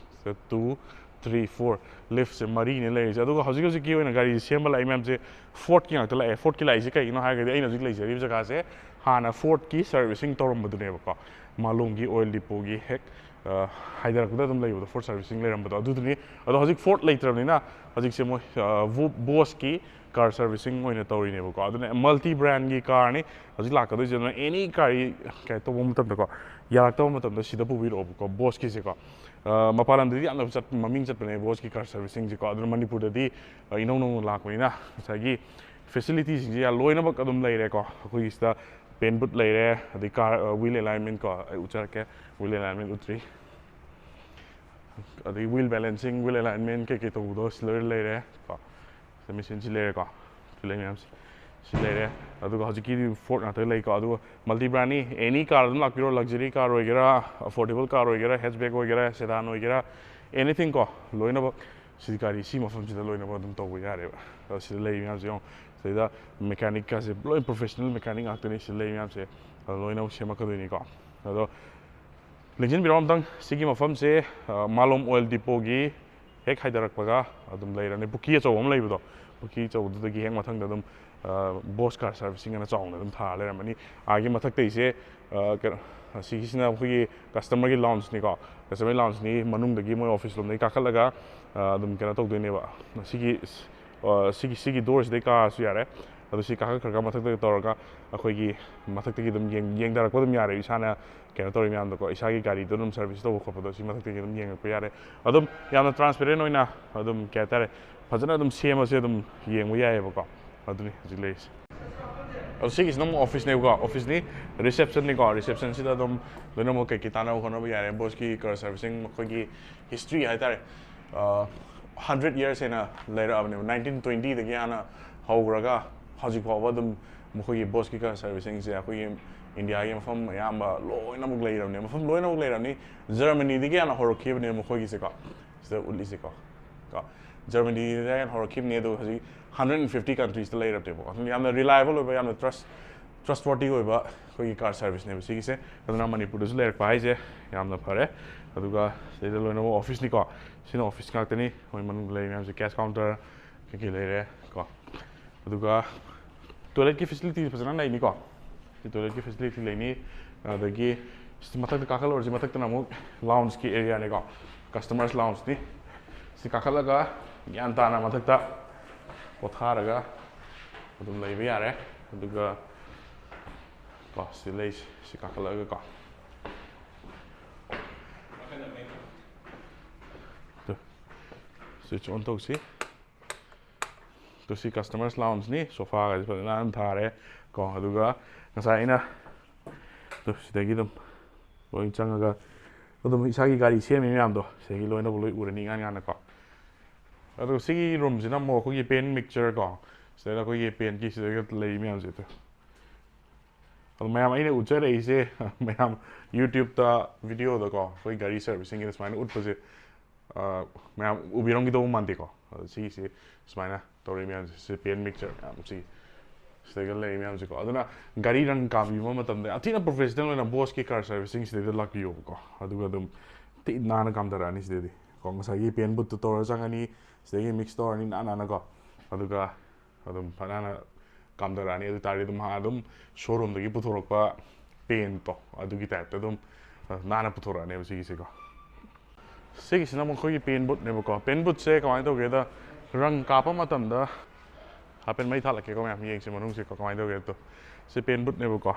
ꯇꯨ, ꯊ꯭ꯔꯤ, ꯐꯣꯔ, ꯂꯤꯐꯁꯦ ꯃꯔꯤꯅꯦ ꯂꯩꯔꯤꯁꯦ꯫ ꯑꯗꯨꯒ ꯍꯧꯖꯤꯛ ꯍꯧꯖꯤꯛꯀꯤ ꯑꯣꯏꯅ ꯒꯥꯔꯤꯁꯦ ꯁꯦꯝꯕ ꯂꯥꯛꯏ ꯃꯌꯥꯝꯁꯦ ꯐꯣꯔꯠꯀꯤ ꯉꯥꯛꯇ ꯂꯥꯛꯑꯦ꯫ ꯐꯣꯔꯠꯀꯤ ꯂꯥꯛꯏꯁꯦ ꯀꯩꯒꯤꯅꯣ ꯍꯥꯏꯔꯒꯗꯤ ꯑꯩꯅ ꯍꯧꯖꯤꯛ ꯂꯩꯖꯔꯤꯕ ꯖꯒꯥꯁꯦ ꯍꯥꯟꯅ ꯐꯣꯔꯠꯀꯤ ꯁꯥꯔꯚꯤꯁꯤꯡ ꯇꯧꯔꯝꯕꯗꯨꯅꯦꯕꯀꯣ, ꯃꯥꯂꯣꯝꯒꯤ ꯑꯣꯏꯜ ꯗꯤꯄꯣꯒꯤ ꯍꯦꯛ ꯍꯥꯏꯊꯔꯛꯄꯗ ꯑꯗꯨꯝ ꯂꯩꯕꯗꯣ, ꯐꯣꯔꯠ ꯁꯥꯔꯚꯤꯁꯤꯡ ꯂꯩꯔꯝꯕꯗꯣ꯫ ꯑꯗꯨꯗꯨꯅꯤ꯫ ꯑꯗꯣ ꯍꯧꯖꯤꯛ ꯐꯣꯔꯠ ꯂꯩꯇ꯭ꯔꯕꯅꯤꯅ ꯍꯧꯖꯤꯛꯁꯦ ꯃꯣꯏ ꯕꯣꯁꯀꯤ ꯀꯥꯔ ꯁꯥꯔꯚꯤꯁꯤꯡ ꯑꯣꯏꯅ ꯇꯧꯔꯤꯅꯦꯕꯀꯣ꯫ ꯑꯗꯨꯅ ꯃꯜꯇꯤ ꯕ꯭ꯔꯥꯟꯒꯤ ꯀꯥꯔꯅꯤ ꯍꯧꯖꯤꯛ ꯂꯥꯛꯀꯗꯣꯏꯁꯦ꯫ ꯑꯗꯨꯅ ꯑꯦꯅꯤ ꯒꯥꯔꯤ ꯀꯩꯅꯣ ꯇꯧꯕ ꯃꯇꯝꯗꯀꯣ, ꯌꯥꯔꯛꯇꯕ ꯃꯇꯝꯗ ꯁꯤꯗ ꯄꯨꯕꯤꯔꯛꯑꯣꯕꯀꯣ, ꯕꯣꯁꯀꯤꯁꯦꯀꯣ꯫ ꯃꯄꯥꯟ ꯂꯝꯗꯗꯤ ꯌꯥꯝꯅ ꯆꯠ ꯃꯃꯤꯡ ꯆꯠꯄꯅꯦ ꯕꯣꯁꯀꯤ ꯀꯥꯔ ꯁꯥꯔꯚꯤꯁꯤꯡꯁꯦꯀꯣ꯫ ꯑꯗꯨꯅ ꯃꯅꯤꯄꯨꯔꯗꯗꯤ ꯏꯅꯧ ꯅꯧꯅ ꯂꯥꯛꯄꯅꯤꯅ ꯉꯁꯥꯏꯒꯤ ꯐꯦꯁꯤꯂꯤꯇꯤꯁꯤꯡꯁꯦ ꯌꯥꯝ ꯂꯣꯏꯅꯃꯛ ꯑꯗꯨꯝ ꯂꯩꯔꯦꯀꯣ꯫ ꯑꯩꯈꯣꯏꯒꯤ ꯁꯤꯗ ꯄꯦꯟ ꯕꯨꯠ ꯂꯩꯔꯦ, ꯑꯗꯩ ꯀꯥꯔ ꯋꯤꯜ ꯑꯦꯂꯥꯏꯟꯃꯦꯟ ꯀꯣ, ꯑꯩ ꯎꯠꯆꯔꯛꯀꯦ, ꯋꯤꯜ ꯑꯦꯂꯥꯏꯟꯃꯦꯟ ꯎꯠꯇ꯭ꯔꯤ꯫ ꯑꯗꯩ ꯋꯤꯜ ꯕꯦꯂꯦꯟꯁꯤꯡ, ꯋꯤꯜ ꯑꯦꯂꯥꯏꯟꯃꯦꯟ ꯀꯩꯀꯩ ꯇꯧꯕꯗꯣ ꯁꯤ ꯂꯣꯏꯅ ꯂꯩꯔꯦ ꯀꯣ꯫ ꯁꯤ ꯃꯦꯆꯤꯟꯁꯤ ꯂꯩꯔꯦꯀꯣ, ꯁꯤ ꯂꯩ ꯃꯌꯥꯝꯁꯦ, ꯁꯤ ꯂꯩꯔꯦ꯫ ꯑꯗꯨꯒ ꯍꯧꯖꯤꯛꯀꯤꯗꯤ ꯐꯣꯔꯠ ꯉꯥꯛꯇ ꯂꯩꯀꯣ꯫ ꯑꯗꯨꯒ ꯃꯜꯇꯤ ꯕ꯭ꯔꯥꯟꯅꯤ, ꯑꯦꯅꯤ ꯀꯥꯔ ꯑꯗꯨꯝ ꯂꯥꯛꯄꯤꯔꯣ, ꯂꯛꯖꯔꯤ ꯀꯥꯔ ꯑꯣꯏꯒꯦꯔꯥ, ꯑꯐꯣꯔꯗꯦꯕꯜ ꯀꯥꯔ ꯑꯣꯏꯒꯦꯔꯥ, ꯍꯦꯠꯆꯕꯦꯛ ꯑꯣꯏꯒꯦꯔꯥ, ꯁꯦꯗꯥꯟ ꯑꯣꯏꯒꯦꯔꯥ, ꯑꯦꯅꯤꯊꯤꯡ ꯀꯣ, ꯂꯣꯏꯅꯃꯛ ꯁꯤ ꯒꯥꯔꯤ ꯁꯤ ꯃꯐꯝꯁꯤꯗ ꯂꯣꯏꯅꯃꯛ ꯑꯗꯨꯝ ꯇꯧꯕ ꯌꯥꯔꯦꯕ꯫ ꯑꯗꯣ ꯁꯤꯗ ꯂꯩ ꯃꯌꯥꯝꯁꯦ ꯌꯦꯡꯉꯣ, ꯁꯤꯗ ꯃꯦꯀꯥꯅꯤꯛꯀꯁꯦ ꯂꯣꯏ ꯄ꯭ꯔꯣꯐꯦꯁꯅꯦꯜ ꯃꯦꯀꯥꯅꯤꯛ ꯉꯥꯛꯇꯅꯤ ꯁꯤꯗ ꯂꯩ ꯃꯌꯥꯝꯁꯦ꯫ ꯑꯗꯣ ꯂꯣꯏꯅꯃꯛ ꯁꯦꯝꯃꯛꯀꯗꯣꯏꯅꯤꯀꯣ꯫ ꯑꯗꯣ ꯂꯦꯡꯁꯤꯟꯕꯤꯔꯣ ꯑꯝꯇꯪ, ꯁꯤꯒꯤ ꯃꯐꯝꯁꯦ, ꯑ, ꯃꯥꯂꯣꯝ ꯑꯣꯏꯜ ꯗꯤꯄꯣꯒꯤ ꯍꯦꯛ ꯍꯥꯏꯊꯔꯛꯄꯒ ꯑꯗꯨꯝ ꯂꯩꯔꯅꯤ꯫ ꯄꯨꯈ꯭ꯔꯤ ꯑꯆꯧꯕ ꯑꯃ ꯂꯩꯕꯗꯣ, ꯄꯨꯈ꯭ꯔꯤ ꯑꯆꯧꯕꯗꯨꯗꯒꯤ ꯍꯦꯛ ꯃꯊꯪꯗ ꯑꯗꯨꯝ, ꯑ, ꯕꯣꯁ ꯀꯥꯔ ꯁꯥꯔꯚꯤꯁꯤꯡ ꯑꯅ ꯆꯥꯎꯅ ꯑꯗꯨꯝ ꯊꯥꯔ ꯂꯩꯔꯝꯃꯅꯤ꯫ ꯑꯥꯒꯤ ꯃꯊꯛꯇꯩꯁꯦ, ꯑ, ꯀꯩꯅꯣ, ꯑꯁꯤꯒꯤꯁꯤꯅ ꯑꯩꯈꯣꯏꯒꯤ ꯀꯁꯇꯃꯔꯒꯤ ꯂꯥꯎꯟꯁꯅꯤꯀꯣ꯫ ꯀꯁꯇꯃꯔꯒꯤ ꯂꯥꯎꯟꯁꯅꯤ, ꯃꯅꯨꯡꯗꯒꯤ ꯃꯣꯏ ꯑꯣꯐꯤꯁ ꯂꯣꯝꯗꯒꯤ ꯀꯥꯈꯠꯂꯒ, ꯑ, ꯑꯗꯨꯝ ꯀꯩꯅꯣ ꯇꯧꯗꯣꯏꯅꯦꯕ꯫ ꯁꯤꯒꯤ, ꯑ, ꯁꯤꯒꯤ, ꯁꯤꯒꯤ ꯗꯣꯔꯁꯤꯗꯩ ꯀꯥꯔꯁꯨ ꯌꯥꯔꯦ꯫ ꯑꯗꯨ ꯁꯤ ꯀꯥꯈꯠꯈ꯭ꯔꯒ ꯃꯊꯛꯇ ꯇꯧꯔꯒ ꯑꯩꯈꯣꯏꯒꯤ ꯃꯊꯛꯇꯒꯤ ꯑꯗꯨꯝ ꯌꯦꯡ-, ꯌꯦꯡꯊꯔꯛꯄ ꯑꯗꯨꯝ ꯌꯥꯔꯦ꯫ ꯏꯁꯥꯅ ꯀꯩꯅꯣ ꯇꯧꯔꯤ ꯃꯌꯥꯝꯗꯣꯀꯣ, ꯏꯁꯥꯒꯤ ꯒꯥꯔꯤꯗꯣ ꯑꯗꯨꯝ ꯁꯥꯔꯚꯤꯁ ꯇꯧꯕ ꯈꯣꯠꯄꯗꯣ ꯁꯤ ꯃꯊꯛꯇꯒꯤ ꯑꯗꯨꯝ ꯌꯦꯡꯉꯛꯄ ꯌꯥꯔꯦ꯫ ꯑꯗꯨꯝ ꯌꯥꯝꯅ ꯇ꯭ꯔꯥꯟꯁꯄꯦꯔꯦꯟ ꯑꯣꯏꯅ ꯑꯗꯨꯝ, ꯀꯩ ꯍꯥꯏꯇꯥꯔꯦ, ꯐꯖꯅ ꯑꯗꯨꯝ ꯁꯦꯝꯃꯁꯦ ꯑꯗꯨꯝ ꯌꯦꯡꯕ ꯌꯥꯏꯑꯕꯀꯣ꯫ ꯑꯗꯨꯅꯤ ꯍꯧꯖꯤꯛ ꯂꯩꯔꯤꯁꯦ꯫ ꯑꯗꯣ ꯁꯤꯒꯤꯁꯤꯅ ꯑꯃꯨꯛ ꯑꯣꯐꯤꯁꯅꯦꯕꯀꯣ, ꯑꯣꯐꯤꯁꯅꯤ, ꯔꯤꯁꯦꯞꯁꯟꯅꯤꯀꯣ꯫ ꯔꯤꯁꯦꯞꯁꯟꯁꯤꯗ ꯑꯗꯨꯝ ꯂꯣꯏꯅꯃꯛ ꯀꯩꯀꯩ ꯇꯥꯟꯅꯕ ꯈꯣꯠꯅꯕ ꯌꯥꯔꯦ꯫ ꯕꯣꯁꯀꯤ ꯀꯥꯔ ꯁꯥꯔꯚꯤꯁꯤꯡ ꯃꯈꯣꯏꯒꯤ ꯍꯤꯁꯇ꯭ꯔꯤ ꯍꯥꯏꯇꯥꯔꯦ, ꯍꯟꯗ꯭ꯔꯦꯠ ꯌꯔꯁ ꯍꯦꯟꯅ ꯂꯩꯔꯛꯑꯕꯅꯦꯕ꯫ ꯅꯥꯏꯟꯇꯤꯟ ꯇ꯭ꯋꯦꯟꯇꯤꯗꯒꯤ ꯍꯥꯟꯅ ꯍꯧꯈ꯭ꯔꯒ ꯍꯧꯖꯤꯛ ꯐꯥꯎꯕ ꯑꯗꯨꯝ ꯃꯈꯣꯏꯒꯤ ꯕꯣꯁꯀꯤ ꯀꯥꯔ ꯁꯥꯔꯚꯤꯁꯤꯡꯁꯦ ꯑꯩꯈꯣꯏꯒꯤ ꯏꯟꯗꯤꯌꯥꯒꯤ ꯃꯐꯝ ꯑꯌꯥꯝꯕ ꯂꯣꯏꯅꯃꯛ ꯂꯩꯔꯕꯅꯦ꯫ ꯃꯐꯝ ꯂꯣꯏꯅꯃꯛ ꯂꯩꯔꯕꯅꯤ꯫ ꯖꯔꯃꯅꯤꯗꯒꯤ ꯍꯥꯟꯅ ꯍꯧꯔꯛꯈꯤꯕꯅꯦ ꯃꯈꯣꯏꯒꯤꯁꯦꯀꯣ, ꯁꯤꯗ ꯎꯠꯂꯤꯁꯦꯀꯣ꯫ ꯀꯣ, ꯖꯔꯃꯅꯤꯗ ꯍꯥꯟꯅ ꯍꯧꯔꯛꯈꯤꯕꯅꯦ, ꯑꯗꯣ ꯍꯧꯖꯤꯛ ꯍꯟꯗ꯭ꯔꯦꯠ ꯐꯤꯐꯇꯤ ꯀꯟꯇ꯭ꯔꯤꯁꯇ ꯂꯩꯔꯕꯅꯦꯕꯀꯣ꯫ ꯑꯗꯨꯝ ꯌꯥꯝꯅ ꯔꯤꯂꯥꯏꯕꯜ ꯑꯣꯏꯕ, ꯌꯥꯝꯅ ꯇ꯭ꯔꯁ ꯇ꯭ꯔꯁꯋꯥꯔꯇꯤ ꯑꯣꯏꯕ ꯑꯩꯈꯣꯏꯒꯤ ꯀꯥꯔ ꯁꯥꯔꯚꯤꯁꯅꯦꯕ ꯁꯤꯒꯤꯁꯦ꯫ ꯑꯗꯨꯅ ꯃꯅꯤꯄꯨꯔꯗꯁꯨ ꯂꯩꯔꯛꯄ ꯍꯥꯏꯁꯦ ꯌꯥꯝꯅ ꯐꯔꯦ꯫ ꯑꯗꯨꯒ ꯁꯤꯗꯩꯗ ꯂꯣꯏꯅꯃꯛ ꯑꯣꯐꯤꯁꯅꯤꯀꯣ꯫ ꯁꯤꯅ ꯑꯣꯐꯤꯁ ꯉꯥꯛꯇꯅꯤ꯫ ꯃꯣꯏ ꯃꯅꯨꯡꯗ ꯂꯩꯔꯤ ꯃꯌꯥꯝꯁꯦ ꯀꯦꯁ ꯀꯥꯎꯟꯇꯔ ꯀꯩꯀꯩ ꯂꯩꯔꯦ ꯀꯣ꯫ ꯑꯗꯨꯒ ꯇꯣꯏꯂꯦꯠꯀꯤ ꯐꯦꯁꯤꯂꯤꯇꯤ ꯐꯖꯅ ꯂꯩꯅꯤꯀꯣ꯫ ꯁꯤ ꯇꯣꯏꯂꯦꯠꯀꯤ ꯐꯦꯁꯤꯂꯤꯇꯤ ꯂꯩꯅꯤ꯫ ꯑꯗꯒꯤ ꯁꯤ ꯃꯊꯛꯇ ꯀꯥꯈꯠꯂꯨꯔꯁꯤ꯫ ꯃꯊꯛꯇꯅ ꯑꯃꯨꯛ loungeꯀꯤ areaꯅꯤꯀꯣ, customers loungeꯅꯤ꯫ ꯁꯤ ꯀꯥꯈꯠꯂꯒ ꯒ꯭ꯌꯥꯟ ꯇꯥꯅ ꯃꯊꯛꯇ ꯄꯣꯊꯥꯔꯒ ꯑꯗꯨꯝ ꯂꯩꯕ ꯌꯥꯔꯦ꯫ ꯑꯗꯨꯒ ꯀꯣ ꯁꯤ ꯂꯩꯁꯤ, ꯁꯤ ꯀꯥꯈꯠꯂꯒ ꯀꯣ switch on ꯇꯧꯁꯤ꯫ ꯇꯨ ꯁꯤ customers loungeꯅꯤ꯫ Sofaꯒꯁꯦ ꯐꯖꯅ ꯑꯗꯨꯝ ꯊꯥꯔꯦ ꯀꯣ꯫ ꯑꯗꯨꯒ ꯉꯁꯥꯏ ꯑꯩꯅ ꯇꯨ ꯁꯤꯗꯒꯤ ꯑꯗꯨꯝ ꯂꯣꯏ ꯆꯪꯉꯒ ꯑꯗꯨꯝ ꯏꯁꯥꯒꯤ ꯒꯥꯔꯤ ꯁꯦꯝꯃꯤ ꯃꯌꯥꯝꯗꯣ ꯁꯤꯗꯒꯤ ꯂꯣꯏꯅꯃꯛ ꯂꯣꯏ ꯎꯔꯅꯤ ꯏꯉꯥꯟ ꯉꯥꯟꯅꯀꯣ꯫ ꯑꯗꯨꯒ ꯁꯤꯒꯤ roomꯁꯤꯅ ꯑꯃꯨꯛ ꯑꯩꯈꯣꯏꯒꯤ paint mixture ꯀꯣ, ꯁꯤꯗꯩꯗ ꯑꯩꯈꯣꯏꯒꯤ paintꯀꯤ ꯁꯤꯗꯩꯗ ꯂꯩ ꯃꯌꯥꯝꯁꯦ꯫ ꯑꯗꯨ ꯑꯗꯣ ꯃꯌꯥꯝ ꯑꯩꯅ ꯎꯠꯆꯔꯛꯏꯁꯦ ꯃꯌꯥꯝ YouTubeꯇ videoꯗꯀꯣ ꯑꯩꯈꯣꯏ ꯒꯥꯔꯤ servicingꯒꯤꯗ ꯁꯨꯃꯥꯏꯅ ꯎꯠꯄꯁꯦ, ꯑ, ꯃꯌꯥꯝ ꯎꯕꯤꯔꯝꯈꯤꯗꯧꯕ ꯃꯥꯟꯗꯦꯀꯣ꯫ ꯑꯗꯣ ꯁꯤꯒꯤꯁꯤ ꯁꯨꯃꯥꯏꯅ ꯇꯧꯔꯤ ꯃꯌꯥꯝꯁꯦ, ꯁꯤ paint mixture ꯃꯌꯥꯝꯁꯤ, ꯁꯤꯗꯒ ꯂꯩꯔꯤ ꯃꯌꯥꯝꯁꯦꯀꯣ꯫ ꯑꯗꯨꯅ ꯒꯥꯔꯤ ꯔꯪ ꯀꯥꯕꯤꯕ ꯃꯇꯝꯗ ꯌꯥꯝ ꯊꯤꯅ professional ꯑꯣꯏꯅ Boschꯀꯤ car servicing ꯁꯤꯗꯩꯗ ꯂꯥꯛꯄꯤꯌꯣꯕꯀꯣ꯫ ꯑꯗꯨꯒ ꯑꯗꯨꯝ ꯊꯤ ꯅꯥꯟꯅ ꯀꯥꯝꯊꯔꯛꯑꯅꯤ ꯁꯤꯗꯩꯗꯤ ꯀꯣ꯫ ꯉꯁꯥꯏꯒꯤ paint boothꯇ ꯇꯧꯔ ꯆꯪꯉꯅꯤ, ꯁꯤꯗꯩꯒꯤ mix ꯇꯧꯔꯅꯤ ꯅꯥꯟ ꯅꯥꯟꯅꯀꯣ꯫ ꯑꯗꯨꯒ ꯑꯗꯨꯝ ꯐꯖꯅ ꯀꯥꯝꯊꯔꯛꯑꯅꯤ꯫ ꯑꯗꯨ ꯇꯥꯔꯗꯤ ꯑꯗꯨꯝ ꯍꯥꯟꯅ ꯑꯗꯨꯝ showroomꯗꯒꯤ ꯄꯨꯊꯣꯔꯛꯄ paintꯇꯣ ꯑꯗꯨꯒꯤ typeꯇ ꯑꯗꯨꯝ, ꯑ, ꯅꯥꯟꯅ ꯄꯨꯊꯣꯔꯛꯑꯅꯦꯕ ꯁꯤꯒꯤꯁꯤꯀꯣ꯫ ꯁꯤꯒꯤꯁꯤꯅ ꯑꯃꯨꯛ ꯑꯩꯈꯣꯏꯒꯤ paint boothꯅꯦꯕꯀꯣ꯫ Paint boothꯁꯦ ꯀꯃꯥꯏꯅ ꯇꯧꯒꯦꯗ, ꯔꯪ ꯀꯥꯞꯄ ꯃꯇꯝꯗ ꯍꯥꯏꯐꯦꯠ ꯃꯩ ꯊꯥꯜꯂꯛꯀꯦꯀꯣ ꯃꯌꯥꯝ, ꯌꯦꯡꯁꯤ ꯃꯅꯨꯡꯁꯤꯀꯣ ꯀꯃꯥꯏꯅ ꯇꯧꯒꯦ ꯑꯗꯣ꯫ ꯁꯤ paint boothꯅꯦꯕꯀꯣ꯫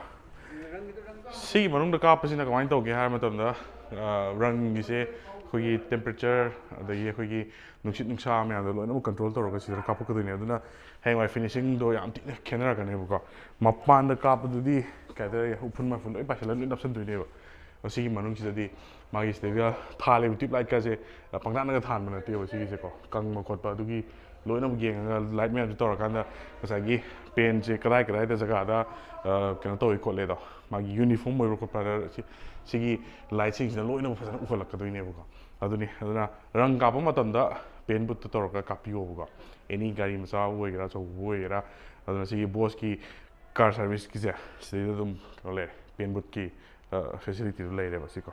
ꯁꯤꯒꯤ ꯃꯅꯨꯡꯗ ꯀꯥꯞꯄꯁꯤꯅ ꯀꯃꯥꯏꯅ ꯇꯧꯒꯦ ꯍꯥꯏꯕ ꯃꯇꯝꯗ, ꯑ, ꯔꯪꯒꯤꯁꯦ ꯑꯩꯈꯣꯏꯒꯤ temperature, ꯑꯗꯒꯤ ꯑꯩꯈꯣꯏꯒꯤ ꯅꯨꯡꯁꯤꯠ ꯅꯨꯡꯁꯥ ꯃꯌꯥꯝꯗꯣ ꯂꯣꯏꯅꯃꯛ control ꯇꯧꯔꯒ ꯁꯤꯗ ꯀꯥꯞꯄꯛꯀꯗꯣꯏꯅꯦ꯫ ꯑꯗꯨꯅ ꯍꯌꯦꯡꯋꯥꯏ finishingꯗꯣ ꯌꯥꯝ ꯊꯤꯅ ꯈꯦꯠꯅꯔꯛꯀꯅꯦꯕꯀꯣ꯫ ꯃꯄꯥꯟꯗ ꯀꯥꯞꯄꯗꯨꯗꯤ ꯀꯩ ꯍꯥꯏꯇꯥꯔꯦ, ꯎꯐꯨꯟ ꯃꯥꯏꯐꯨꯟ ꯂꯣꯏ ꯄꯥꯏꯁꯤꯜꯂꯒ ꯂꯣꯏ ꯅꯞꯁꯤꯟꯗꯣꯏꯅꯦꯕ꯫ ꯑꯗꯣ ꯁꯤꯒꯤ ꯃꯅꯨꯡꯁꯤꯗꯗꯤ ꯃꯥꯒꯤ ꯁꯤꯗꯩꯗ ꯊꯥꯜꯂꯤꯕ tube lightꯀꯁꯦ ꯄꯪꯊꯥꯟꯗꯒ ꯊꯥꯟꯕ ꯅꯠꯇꯦꯕ ꯁꯤꯒꯤꯁꯦꯀꯣ꯫ ꯀꯪꯕ ꯈꯣꯠꯄ ꯑꯗꯨꯒꯤ ꯂꯣꯏꯅꯃꯛ ꯌꯦꯡꯉꯒ light ꯃꯌꯥꯝꯁꯦ ꯇꯧꯔꯀꯥꯟꯗ ꯉꯁꯥꯏꯒꯤ paintꯁꯦ ꯀꯗꯥꯏ ꯀꯗꯥꯏꯗ ꯖꯒꯥꯗ, ꯑ, ꯀꯩꯅꯣ ꯇꯧꯏ ꯈꯣꯠꯂꯦꯗꯣ, ꯃꯥꯒꯤ uniform ꯑꯣꯏꯕ꯭ꯔꯥ ꯈꯣꯠꯄ꯭ꯔꯥ ꯁꯤ-, ꯁꯤꯒꯤ lightꯁꯤꯡꯁꯤꯅ ꯂꯣꯏꯅꯃꯛ ꯐꯖꯅ ꯎꯍꯜꯂꯛꯀꯗꯣꯏꯅꯦꯕꯀꯣ꯫ ꯑꯗꯨꯅꯤ, ꯑꯗꯨꯅ ꯔꯪ ꯀꯥꯞꯄ ꯃꯇꯝꯗ paint boothꯇ ꯇꯧꯔꯒ ꯀꯥꯞꯄꯤꯌꯣꯕꯀꯣ꯫ Any ꯒꯥꯔꯤ ꯃꯆꯥꯕꯨ ꯑꯣꯏꯒꯦꯔꯥ, ꯑꯆꯧꯕꯕꯨ ꯑꯣꯏꯒꯦꯔꯥ꯫ ꯑꯗꯨꯅ ꯁꯤꯒꯤ Boschꯀꯤ car serviceꯀꯤꯁꯦ ꯁꯤꯗꯩꯗ ꯑꯗꯨꯝ ꯀꯩꯅꯣ ꯂꯩꯔꯦ, paint boothꯀꯤ, ꯑ, facilityꯗꯨ ꯂꯩꯔꯦꯕ ꯁꯤꯀꯣ꯫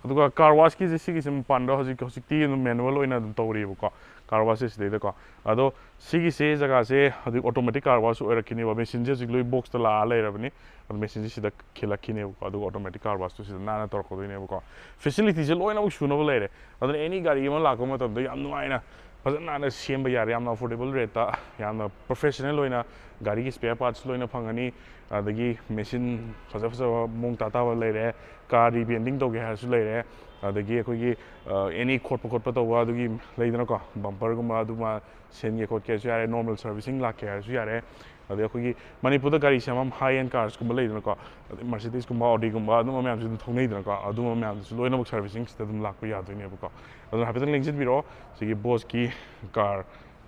ꯑꯗꯨꯒ car washꯀꯤꯁꯦ ꯁꯤꯒꯤꯁꯦ ꯃꯄꯥꯟꯗ ꯍꯧꯖꯤꯛ, ꯍꯧꯖꯤꯛꯇꯤ ꯑꯗꯨꯝ manual ꯑꯣꯏꯅ ꯑꯗꯨꯝ ꯇꯧꯔꯤꯕꯀꯣ꯫ car wash ꯁꯤꯗꯩꯗꯀꯣ꯫ ꯑꯗꯣ ꯁꯤꯒꯤꯁꯦ ꯖꯒꯥꯁꯦ ꯍꯧꯖꯤꯛ automatic car wash ꯑꯣꯏꯔꯛꯈꯤꯅꯦꯕ, ꯃꯦꯆꯤꯟꯁꯦ ꯍꯧꯖꯤꯛ ꯂꯣꯏ box ꯇ ꯂꯥꯛꯑ ꯂꯩꯔꯕꯅꯤ꯫ ꯑꯗꯣ ꯃꯦꯆꯤꯟꯁꯦ ꯁꯤꯗ ꯈꯤꯜꯂꯛꯈꯤꯅꯦꯕꯀꯣ, ꯑꯗꯨꯒ automatic car wash ꯇꯨ ꯁꯤꯗ ꯅꯥꯟꯅ ꯇꯧꯔꯛꯀꯗꯣꯏꯅꯦꯕꯀꯣ꯫ Facility ꯁꯦ ꯂꯣꯏꯅꯃꯛ ꯁꯨꯅꯕ ꯂꯩꯔꯦ꯫ ꯑꯗꯨꯅ any ꯒꯥꯔꯤ ꯑꯃ ꯂꯥꯛꯄ ꯃꯇꯝꯗ ꯌꯥꯝ ꯅꯨꯡꯉꯥꯏꯅ ꯐꯖꯅ ꯅꯥꯟꯅ ꯁꯦꯝꯕ ꯌꯥꯔꯦ, ꯌꯥꯝꯅ affordable rate ꯇ, ꯌꯥꯝꯅ professional ꯑꯣꯏꯅ ꯒꯥꯔꯤꯒꯤ spare parts ꯂꯣꯏꯅ ꯐꯪꯒꯅꯤ꯫ ꯑꯗꯒꯤ ꯃꯦꯆꯤꯟ ꯐꯖ ꯐꯖꯕ ꯃꯑꯣꯡ ꯇꯥ ꯇꯥꯕ ꯂꯩꯔꯦ, car repainting ꯇꯧꯒꯦ ꯍꯥꯏꯔꯁꯨ ꯂꯩꯔꯦ꯫ ꯑꯗꯒꯤ ꯑꯩꯈꯣꯏꯒꯤ ꯑ, any ꯈꯣꯠꯄ ꯈꯣꯠꯄ ꯇꯧꯕ ꯑꯗꯨꯒꯤ ꯂꯩꯗꯅꯀꯣ, bumper ꯒꯨꯝꯕ ꯑꯗꯨꯃ ꯁꯤꯟꯒꯦ ꯈꯣꯠꯀꯦ ꯍꯥꯏꯔꯁꯨ ꯌꯥꯔꯦ, normal servicing ꯂꯥꯛꯀꯦ ꯍꯥꯏꯔꯁꯨ ꯌꯥꯔꯦ꯫ ꯑꯗꯩ ꯑꯩꯈꯣꯏꯒꯤ ꯃꯅꯤꯄꯨꯔꯗ ꯒꯥꯔꯤ ꯁꯦꯝꯐꯝ high end cars ꯀꯨꯝꯕ ꯂꯩꯗꯅꯀꯣ, ꯑꯗꯩ Mercedes ꯀꯨꯝꯕ, Audi ꯒꯨꯝꯕ, ꯑꯗꯨꯝꯕ ꯃꯌꯥꯝꯁꯨ ꯑꯗꯨꯝ ꯊꯧꯅꯩꯗꯅꯀꯣ, ꯑꯗꯨꯝꯕ ꯃꯌꯥꯝꯗꯨꯁꯨ ꯂꯣꯏꯅꯃꯛ servicing ꯁꯤꯗ ꯑꯗꯨꯝ ꯂꯥꯛꯄ ꯌꯥꯗꯣꯏꯅꯦꯕꯀꯣ꯫ ꯑꯗꯨꯅ ꯍꯥꯏꯐꯦꯠꯇꯪ ꯂꯦꯡꯁꯤꯟꯕꯤꯔꯛꯑꯣ ꯁꯤꯒꯤ Bosch ꯀꯤ car,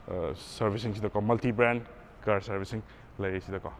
ꯑ, servicing ꯁꯤꯗꯀꯣ, multi brand car servicing ꯂꯩꯔꯤꯁꯤꯗꯀꯣ꯫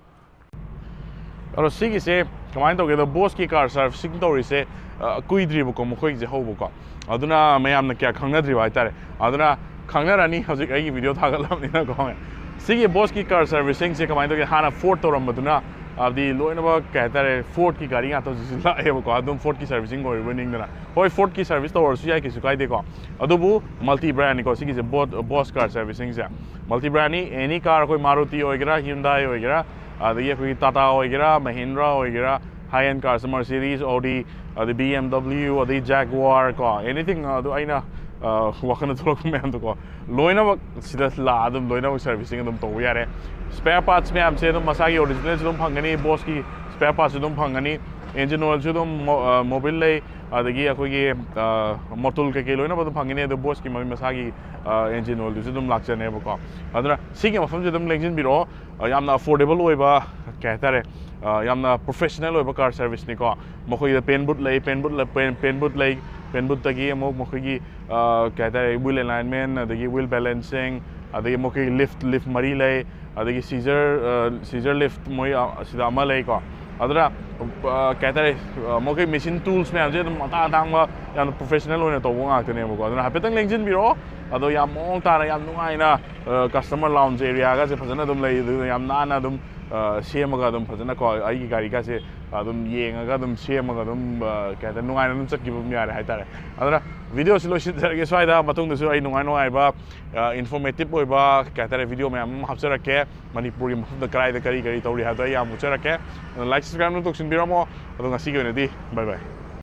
ꯑꯗꯣ ꯁꯤꯒꯤꯁꯦ ꯀꯃꯥꯏꯅ ꯇꯧꯒꯦꯗ, Bosch ꯀꯤ car servicing ꯇꯧꯔꯤꯁꯦ, ꯑ, ꯀꯨꯏꯗ꯭ꯔꯤꯕꯀꯣ ꯃꯈꯣꯏꯒꯤꯁꯦ ꯍꯧꯕꯀꯣ꯫ ꯑꯗꯨꯅ ꯃꯌꯥꯝꯅ ꯀꯌꯥ ꯈꯪꯅꯗ꯭ꯔꯤꯕ ꯍꯥꯏꯇꯥꯔꯦ꯫ ꯑꯗꯨꯅ ꯈꯪꯅꯔꯅꯤ ꯍꯧꯖꯤꯛ ꯑꯩꯒꯤ video ꯊꯥꯒꯠꯂꯕꯅꯤꯅꯀꯣ꯫ ꯁꯤꯒꯤ Bosch ꯀꯤ car servicing ꯁꯦ ꯀꯃꯥꯏꯅ ꯇꯧꯒꯦ, ꯍꯥꯟꯅ Ford ꯇꯧꯔꯝꯕꯗꯨꯅ, ꯍꯥꯏꯕꯗꯤ ꯂꯣꯏꯅꯃꯛ ꯀꯩ ꯍꯥꯏꯇꯥꯔꯦ, Ford ꯀꯤ ꯒꯥꯔꯤ ꯉꯥꯛꯇ ꯍꯧꯖꯤꯛꯁꯤ ꯂꯥꯛꯑꯦꯕꯀꯣ, ꯑꯗꯨꯝ Ford ꯀꯤ servicing ꯑꯣꯏꯔꯤꯕꯣꯏ ꯅꯤꯡꯗꯅ꯫ ꯍꯣꯏ, Ford ꯀꯤ service ꯇꯧꯔꯁꯨ ꯌꯥꯏ, ꯀꯩꯁꯨ ꯀꯥꯏꯗꯦꯀꯣ꯫ ꯑꯗꯨꯕꯨ multi brand ꯅꯤꯀꯣ ꯁꯤꯒꯤꯁꯦ, Bo-, Bosch car servicing ꯁꯦ꯫ Multi brand ꯅꯤ, any car, ꯑꯩꯈꯣꯏ Maruti ꯑꯣꯏꯒꯦꯔꯥ, Hyundai ꯑꯣꯏꯒꯦꯔꯥ, ꯑꯗꯒꯤ ꯑꯩꯈꯣꯏꯒꯤ Tata ꯑꯣꯏꯒꯦꯔꯥ, Mahindra ꯑꯣꯏꯒꯦꯔꯥ, high end cars, Mercedes, Audi, ꯑꯗꯩ B M W, ꯑꯗꯩ Jaguar ꯀꯣ, anything, ꯑꯗꯨ ꯑꯩꯅ, ꯑ, ꯋꯥꯈꯜꯗ ꯊꯣꯛꯂꯛꯄ ꯃꯌꯥꯝꯗꯣꯀꯣ, ꯂꯣꯏꯅꯃꯛ ꯁꯤꯗ ꯂꯥꯛꯑ ꯑꯗꯨꯝ ꯂꯣꯏꯅꯃꯛ servicing ꯑꯗꯨꯝ ꯇꯧꯕ ꯌꯥꯔꯦ꯫ Spare parts ꯃꯌꯥꯝꯁꯦ ꯑꯗꯨꯝ ꯃꯁꯥꯒꯤ original ꯁꯨ ꯑꯗꯨꯝ ꯐꯪꯒꯅꯤ, Bosch ꯀꯤ spare parts ꯁꯨ ꯑꯗꯨꯝ ꯐꯪꯒꯅꯤ, engine oil ꯁꯨ ꯑꯗꯨꯝ, ꯃꯣ-, ꯑ, Mobil ꯂꯩ, ꯑꯗꯒꯤ ꯑꯩꯈꯣꯏꯒꯤ, ꯑ, Motul ꯀꯩꯀꯩ ꯂꯣꯏꯅꯃꯛ ꯑꯗꯨꯝ ꯐꯪꯒꯅꯤ꯫ ꯑꯗꯣ Bosch ꯀꯤ ꯃꯣꯏ ꯃꯁꯥꯒꯤ, ꯑ, engine oil ꯗꯨꯁꯨ ꯑꯗꯨꯝ ꯂꯥꯛꯆꯅꯦꯕꯀꯣ꯫ ꯑꯗꯨꯅ ꯁꯤꯒꯤ ꯃꯐꯝꯁꯦ ꯑꯗꯨꯝ ꯂꯦꯡꯁꯤꯟꯕꯤꯔꯛꯑꯣ꯫ ꯑ, ꯌꯥꯝꯅ affordable ꯑꯣꯏꯕ, ꯀꯩ ꯍꯥꯏꯇꯥꯔꯦ, ꯑ, ꯌꯥꯝꯅ professional ꯑꯣꯏꯕ car service ꯅꯤꯀꯣ꯫ ꯃꯈꯣꯏꯒꯤꯗ paint booth ꯂꯩ, paint booth ꯂ-, paint, paint booth ꯂꯩ, paint booth ꯇꯒꯤ ꯑꯃꯨꯛ ꯃꯈꯣꯏꯒꯤ, ꯑ, ꯀꯩ ꯍꯥꯏꯇꯥꯔꯦ, wheel alignment, ꯑꯗꯒꯤ wheel balancing, ꯑꯗꯒꯤ ꯃꯈꯣꯏꯒꯤ lift, lift ꯃꯔꯤ ꯂꯩ, ꯑꯗꯒꯤ scissor, ꯑ, scissor lift ꯃꯣꯏ, ꯑ, ꯁꯤꯗ ꯑꯃ ꯂꯩꯀꯣ꯫ ꯑꯗꯨꯅ ꯑ, ꯀꯩ ꯍꯥꯏꯇꯥꯔꯦ, ꯑ, ꯃꯈꯣꯏ ꯃꯦꯆꯤꯟ ꯇꯨꯜꯁ ꯃꯌꯥꯝꯁꯦ ꯑꯗꯨꯝ ꯑꯇꯥꯡ ꯑꯇꯥꯡꯕ, ꯌꯥꯝꯅ ꯄ꯭ꯔꯣꯐꯦꯁꯅꯦꯜ ꯑꯣꯏꯅ ꯇꯧꯕ ꯉꯥꯛꯇꯅꯦꯕꯀꯣ꯫ ꯑꯗꯨꯅ ꯍꯥꯏꯐꯦꯠꯇꯪ ꯂꯦꯡꯁꯤꯟꯕꯤꯔꯛꯑꯣ꯫ ꯑꯗꯣ ꯌꯥꯝ ꯃꯑꯣꯡ ꯇꯥꯅ, ꯌꯥꯝ ꯅꯨꯡꯉꯥꯏꯅ, ꯑ, ꯀꯁꯇꯃꯔ ꯂꯥꯎꯟꯁ ꯑꯦꯔꯤꯌꯥꯒꯁꯦ ꯐꯖꯅ ꯑꯗꯨꯝ ꯂꯩ꯫ ꯑꯗꯨꯅ ꯌꯥꯝ ꯅꯥꯟꯅ ꯑꯗꯨꯝ, ꯑ, ꯁꯦꯝꯃꯒ ꯑꯗꯨꯝ ꯐꯖꯅꯀꯣ, ꯑꯩꯒꯤ ꯒꯥꯔꯤꯒꯁꯦ ꯑꯗꯨꯝ ꯌꯦꯡꯉꯒ ꯑꯗꯨꯝ ꯁꯦꯝꯃꯒ ꯑꯗꯨꯝ, ꯑ, ꯀꯩ ꯍꯥꯏꯇꯥꯔꯦ, ꯅꯨꯡꯉꯥꯏꯅ ꯑꯗꯨꯝ ꯆꯠꯈꯤꯕ ꯑꯗꯨꯝ ꯌꯥꯔꯦ ꯍꯥꯏꯇꯥꯔꯦ꯫ ꯑꯗꯨꯅ ꯚꯤꯗꯤꯑꯣꯁꯤ ꯂꯣꯏꯁꯤꯟꯖꯔꯒꯦ ꯁ꯭ꯋꯥꯏꯗ꯫ ꯃꯇꯨꯡꯗꯁꯨ ꯑꯩ ꯅꯨꯡꯉꯥꯏ ꯅꯨꯡꯉꯥꯏꯕ, ꯑ, ꯏꯟꯐꯣꯔꯃꯦꯇꯤꯞ ꯑꯣꯏꯕ, ꯀꯩ ꯍꯥꯏꯇꯥꯔꯦ, ꯚꯤꯗꯤꯑꯣ ꯃꯌꯥꯝ ꯑꯃ ꯍꯥꯞꯆꯔꯛꯀꯦ꯫ ꯃꯅꯤꯄꯨꯔꯒꯤ ꯃꯐꯝꯗ ꯀꯗꯥꯏꯗ ꯀꯔꯤ ꯀꯔꯤ ꯇꯧꯔꯤ ꯍꯥꯏꯕꯗꯣ ꯑꯩ ꯌꯥꯝ ꯎꯠꯆꯔꯛꯀꯦ꯫ ꯑꯗꯨꯅ ꯂꯥꯏꯛ, ꯁꯕꯁꯀ꯭ꯔꯥꯏꯕ ꯑꯗꯨꯝ ꯇꯧꯁꯤꯟꯕꯤꯔꯝꯃꯣ꯫ ꯑꯗꯣ ꯉꯁꯤꯒꯤ ꯑꯣꯏꯅꯗꯤ ꯕꯥꯏ ꯕꯥꯏ꯫